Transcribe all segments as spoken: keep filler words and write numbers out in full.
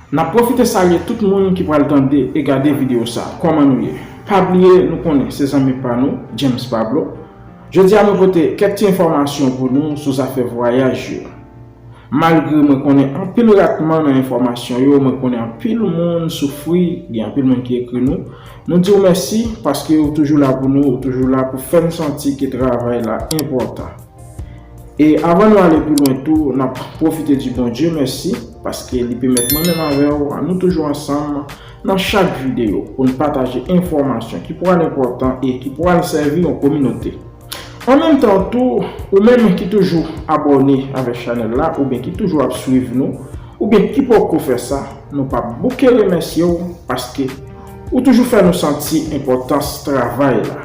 N ap pwofite salye tout moun ki pral tande e gade videyo sa. Kòman nou ye? Pa bliye, nou konnen se zanmi pa nou, James Pablo. Jodi a nou pote kèk ti enfòmasyon pou nou sou zafè vwayaj yo. Malgre mwen konnen anpil ratman nan enfòmasyon yo, mwen konnen anpil moun soufri, gen anpil moun ki ekri nou. Nou di w mèsi paske ou toujou la pou nou, ou toujou la pou fè n santi ke travay la enpòtan. E avan nou ale pi lwen tou, n ap pwofite di Bondye mèsi, paske li pèmèt mwen menm avè w, nou toujou ansanm nan chak videyo pou n pataje enfòmasyon ki pral enpòtan e ki pral sèvi yon kominote. An menm tan tou, ou menm ki toujou abòne avèk chanèl la, oubyen ki toujou ap swiv nou, oubyen ki poko fè sa, nou p ap bouke remèsye w, paske ou toujou fè nou santi enpòtans travay la.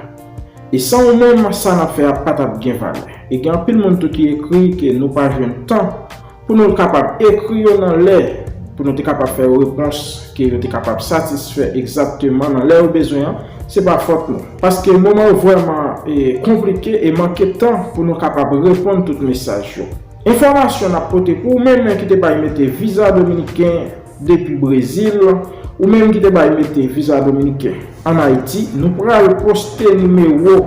E san ou menm, sa n ap fè a pa t ap gen valè. E gen anpil moun tou ki ekri ke nou pa jwenn tan pou nou kapab ekri yo nan lè, pou nou te kapab fè yo repons ke yo te kapab satisfè egzakteman nan lè yo bezwen an, se pa fòt nou. Paske moman yo vrèman e, konplike e manke tan pou nou kapab reponn tout mesaj yo. Enfòmasyon n ap pote pou ou menm ki te bay mete viza dominiken depi Brezil, ou menm ki te bay mete viza dominiken ann Ayiti, nou pral poste nimewo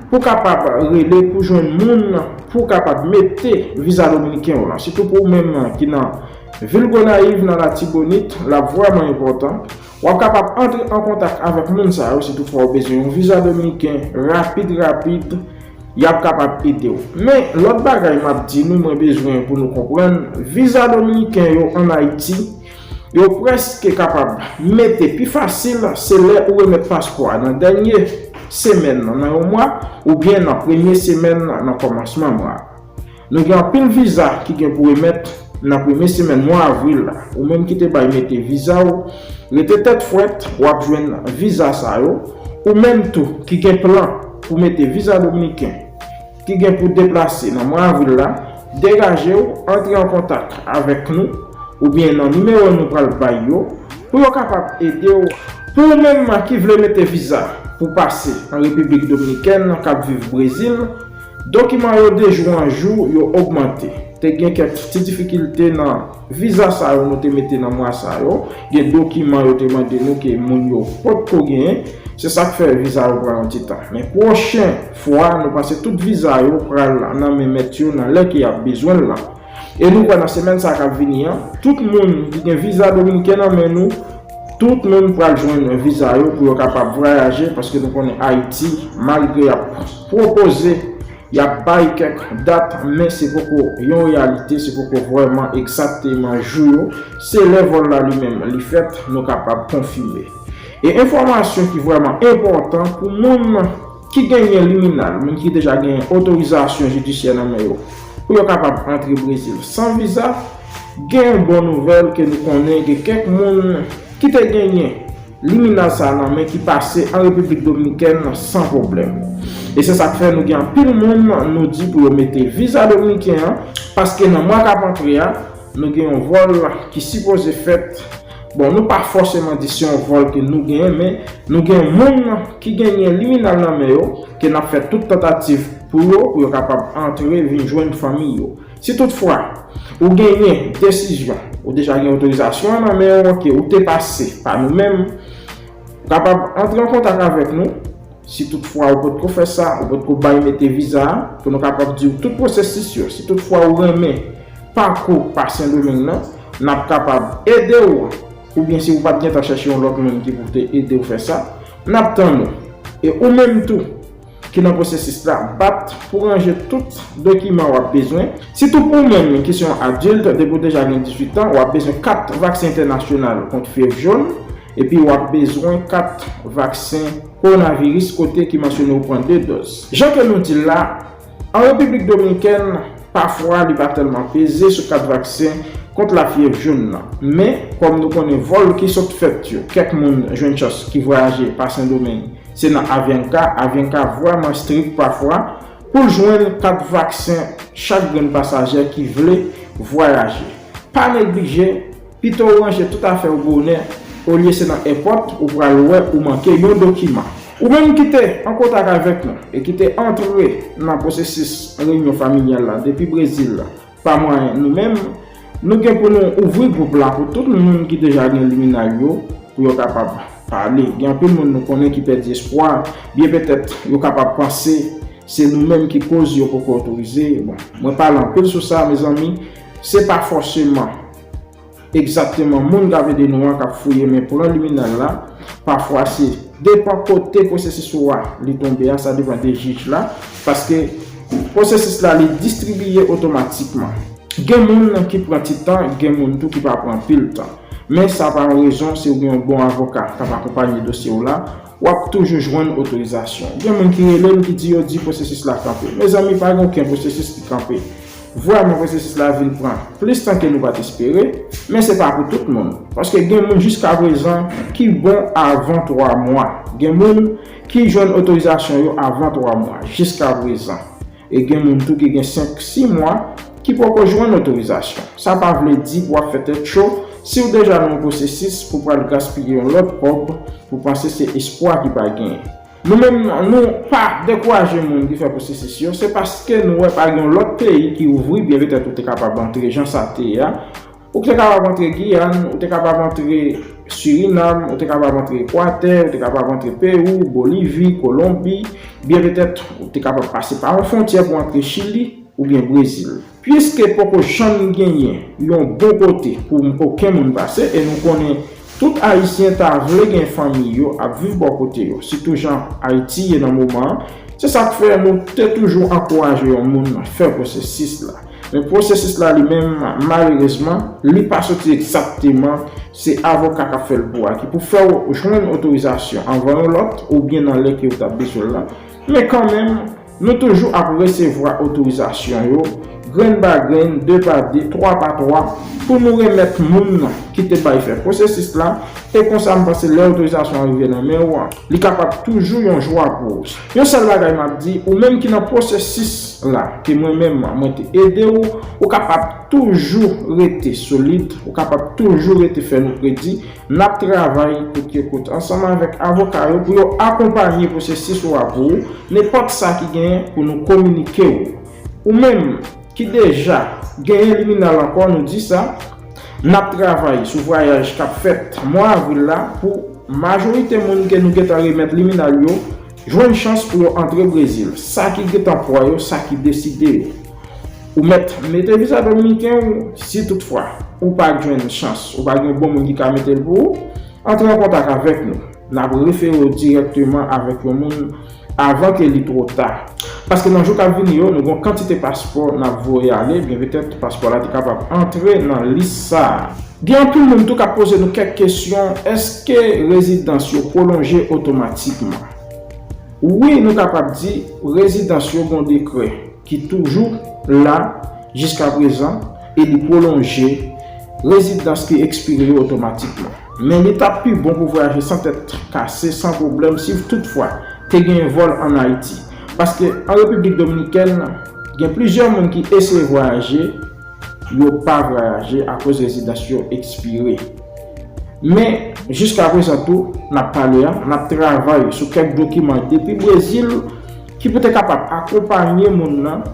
pou kapab rele pou jwenn moun pou kapab mete viza dominiken w lan. Sitou pou ou menm ki nan vil Gonayiv, nan Latibonit, l ap vrèman enpòtan. W ap kapab antre an kontak avèk moun sa yo si toutfwa w bezwen yon viza dominiken rapid, rapid, y ap kapab ede w. Men, lòt bagay m ap di nou, mwen bezwen pou nou konprann, viza dominiken yo ann Ayiti, yo prèske kapab mete pi fasil, se lè ou remèt paspò a nan dènye semèn nan, nan yon mwa, oubyen nan premye semèn nan kòmansman mwa a. Nou gen anpil viza ki gen pou remèt nan premye semèn mwa avril la. Ou menm ki te bay mete viza w, rete tèt frèt, w ap jwenn viza sa yo. Ou menm tou ki gen plan pou mete viza dominiken, ki gen pou deplase nan mwa avril la, degaje w, antre an kontak avèk nou, oubyen nan nimewo nou pral bay yo, pou yo kapab ede w. Pou ou menm ki vle mete viza pou pase an Repiblik Dominikèn k ap viv Brezil, dokiman yo de jou an jou yo ogmante. Te gen kèk ti difikilte nan viza sa yo nou te mete nan mwa sa yo. Gen dokiman yo te mande nou ke moun yo potko genyen. Se sa k fè viza yo pran yon ti tan. Men pwochen fwa, nou panse tout viza yo pral nan men mèt yo nan lè ke y ap bezwen l lan. E nou kwè nan semèn sa k ap vini an, tout moun ki gen viza dominiken nan men nou, tout moun pral jwenn viza yo pou yo kapab vwayaje, paske nou konnen Ayiti, malgre y ap pwopoze, y ap bay kèk dat, men se poko yon reyalite, se poko vrèman egzakteman jou yo. Se lè vòl la li menm li fèt, nou kapab konfime. E enfòmasyon ki vrèman enpòtan pou moun ki genyen liminal, moun ki deja genyen otorizasyon jidisyè nan men yo, pou yo kapab antre Brezil san viza, gen yon bon nouvèl ke nou konnen gen kèk moun ki te genyen liminal sa a nan men ki pase an Repiblik Dominikèn san pwoblèm. E se sa k fè nou gen anpil moun nou di pou yo mete viza dominiken an, paske nan mwa k ap antre a, nou gen yon vòl ki sipoze fèt. Bon, nou pa fòseman di se yon vòl ke nou genyen, men nou gen moun ki genyen liminal nan men yo, ke n ap fè tout tantativ pou yo, pou yo kapab antre vin jwenn fanmi yo. Si toutfwa ou genyen desizyon, ou deja gen otorizasyon an nan men w, ke ou te pase pa nou menm, ou kapab antre an kontak avèk nou. Si toutfwa ou potko fè sa, ou potko bay mete viza a, pou nou kapab di w tout pwosesis yo. Si toutfwa ou renmen pakou pa Sendomeng nan, n ap kapab ede w. Oubyen si ou pa t gentan chèche yon lòt moun ki pou te ede w fè sa, n ap tann ou. E ou menm tou, ki nan pwosesis la, bat pou ranje tout dokiman w ap bezwen. Sitou pou ou menm ki se yon adilt, depi w deja gen dizuit an, w ap bezwen kat vaksen entènasyonal kont fyèv jòn, epi w ap bezwen kat vaksen kowonaviris kote ki mansyone w pran de dòz. Jan ke nou di l la, an Repiblik Dominikèn, pafwa li pa tèlman peze sou kat vaksen kont lafyèv jòn nan. Men, kòm nou konnen vòl ki sot fèt yo, kèk moun jwenn chans ki vwayaje pa Sendomeng, se nan Avianca. Avianca vrèman strik pafwa pou l jwenn kat vaksen chak grenn pasaje ki vle vwayaje. Pa neglije, pito w ranje tout afè w bonè, olye se nan èpòt ou pral wè ou manke yon dokiman. Ou menm ki te an kontak avèk nou e ki te antre nan pwosesis reyinyon familyal la depi Brezil pa mwayen nou menm, Nou gen pou nou ouvri gwoup la pou tout moun ki deja gen liminal yo, pou yo kapab pale. Gen anpil moun nou konnen ki pèdi espwa, byen petèt yo kapab panse se nou menm ki koz yo poko otorize. Bon, mwen pale anpil sou sa, mezanmi, se pa fòseman egzakteman moun k ap ede nou an k ap fouye men pran liminal la. Pafwa se depan kote pwosesis ou a li tonbe a, sa depan de jij la, paske pwosesis la li distribiye otomatikman. Gen moun ki pran ti tan, gen moun tou ki pa pran anpil tan. Men sa pa yon rezon si w gen yon bon avoka k ap akonpanye dosye w la, w ap toujou jwenn otorizasyon. Gen moun ki rele m ki di yo di pwosesis la kanpe. Mezanmi, pa gen okenn pwosesis ki kanpe. Vrèman, pwosesis la vin pran plis tan ke nou pa t espere, men se pa pou tout moun. Paske gen moun jiskaprezan ki bon avan twa mwa. Gen moun ki jwenn otorizasyon yo avan twa mwa, jiskaprezan. E gen moun tou ki gen senk, sis mwa ki poko jwenn otorizasyon. Sa pa vle di pou w ap fè tèt cho si w deja nan yon pwosesis pou pral gaspiye yon lòt kòb pou panse se espwa ki pa genyen. Nou menm, nou pa dekouraje moun ki fè pwosesis yo, se paske nou wè pa gen yon lòt peyi ki ouvri, byen petèt ou te kapab antre jan sa te ye a. Ou te kapab antre Giyàn, ou te kapab antre Sirinam, ou te kapab antre Ekwatè, ou te kapab antre Pewou, Bolivi, Kolonbi, byen petèt ou te kapab pase pa yon fwontyè pou antre Chili oubyen Brezil. Piske poko janm genyen yon bon kote pou okenn moun pase, e nou konnen tout Ayisyen ta vle gen fanmi yo ap viv bò kote yo, sitou jan Ayiti ye nan moman an, se sa k fè nou te toujou ankouraje yon moun fè pwosesis la. Men pwosesis la li menm, malerezman, li pa soti egzakteman, se avoka k ap fè l pou a ki pou fè w jwenn otorizasyon anvan yon lòt oubyen nan lè ke w t ap bezwen l la. Men kanmenm, nou toujou ap resevwa otorizasyon yo, grenn pa grenn, de pa de, twa pa twa, pou nou remèt moun ki te bay fè pwosesis la, e konsa m panse lè otorizasyon an rive nan men w, li kapab toujou yon jwa pou ou. Yon sèl bagay m ap di, ou menm ki nan pwosesis la, ke mwen menm mwen te ede w, ou kapab toujou rete solid, ou kapab toujou rete fè nou kredi, n ap travay kout ke kout ansanm avèk avoka yo pou yo akonpanye pwosesis ou a pou ou, nenpòt sa ki genyen pou nou kominike w. Ou menm ki deja genyen liminal ankò, nou di sa, n ap travay sou vwayaj k ap fèt mwa avril la pou majorite moun ke nou gentan remèt liminal yo jwenn chans pou yo antre Brezil. Sa ki gentan pran yo, sa ki deside yo. Ou mèt mete viza dominiken ou, si toutfwa ou pa jwenn chans, ou pa gen bon moun ki ka mete l pou ou, antre an kontak avèk nou. N ap refere w dirèkteman avèk yon moun avan ke li twò ta. Paske nan jou k ap vini yo, nou gen yon kantite paspò n ap voye ale, byen petèt paspò la te kapab antre nan lis sa a. Gen anpil moun tou k ap poze nou kèk kesyon, èske rezidans yo pwolonje otomatikman? Wi, nou kapab di rezidans yo gen yon dekrè ki toujou la jiska prezan e li pwolonje rezidans ki ekspire yo otomatikman. Men li t ap pi bon pou vwayaje san tèt kase, san pwoblèm, si toutfwa te genyen vòl ann Ayiti. Paske an Repiblik Dominikèn, gen plizyè moun ki eseye vwayaje, yo pa vwayaje akoz rezidans yo ekspire. Men, jiska prezan tou, n ap pale a, n ap travay sou kèk dokiman depi Brezil ki pou te kapab akonpanye moun nan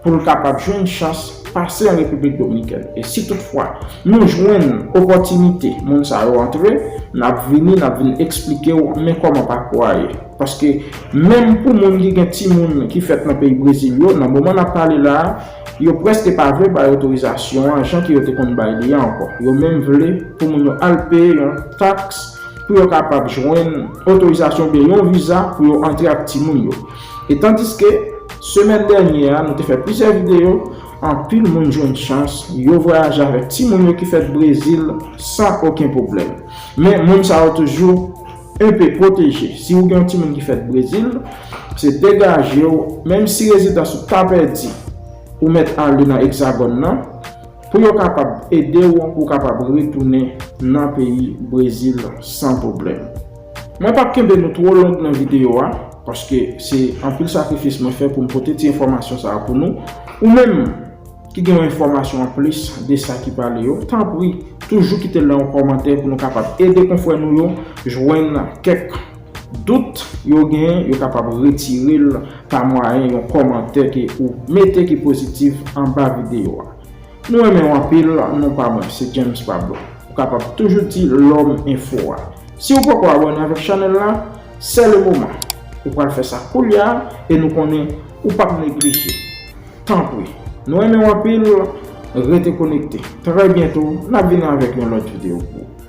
pou l kapab jwenn chans pase an Repiblik Dominikèn. E si toutfwa nou jwenn opòtinite moun sa yo antre, n ap vini, n ap vin eksplike w men kòman pakou a ye. Paske menm pou moun ki gen timoun ki fèt nan peyi Brezil yo, nan moman n ap pale la a, yo prèske pa vle bay otorizasyon an jan ke yo te konn bay li a ankò. Yo menm vle pou moun yo al peye yon taks pou yo kapab jwenn otorizasyon oubyen yon viza pou yo antre ak timoun yo. E tandiske semèn dènye a, nou te fè plizyè videyo, anpil moun jwenn chans, yo vwayaje avèk timoun yo ki fèt Brezil san okenn pwoblèm. Men moun sa yo toujou enpe pwoteje. Si ou gen yon timoun ki fèt Brezil, se degaje w, menm si rezidans ou ta pèdi, ou mèt ale nan Egzagòn nan, pou yo kapab ede w, pou w kapab retounen nan peyi Brezil san pwoblèm. Mwen p ap kenbe nou twò long nan videyo a, paske se anpil sakrifis mwen fè pou m pote ti enfòmasyon sa a pou nou. Ou menm ki gen yon enfòmasyon anplis de sa ki pale yo, tanpri, toujou kite l nan yon kòmantè pou nou kapab ede konfrè nou yo jwenn kèk dout yo genyen, yo kapab retire l pa mwayen yon kòmantè ke ou mete ki pozitif anba videyo a. Nou renmen w anpil, non pa mwen, se James Pablo. Ou kapab toujou di Lòm Enfo a. Si w poko abòne avèk chanèl la, se le moman. Ou pral fè sa koulye a e nou konnen ou p ap neglije. Tanpri, nou renmen w anpil, rete konekte. Trè byento, n ap vini avèk yon lòt videyo pou ou.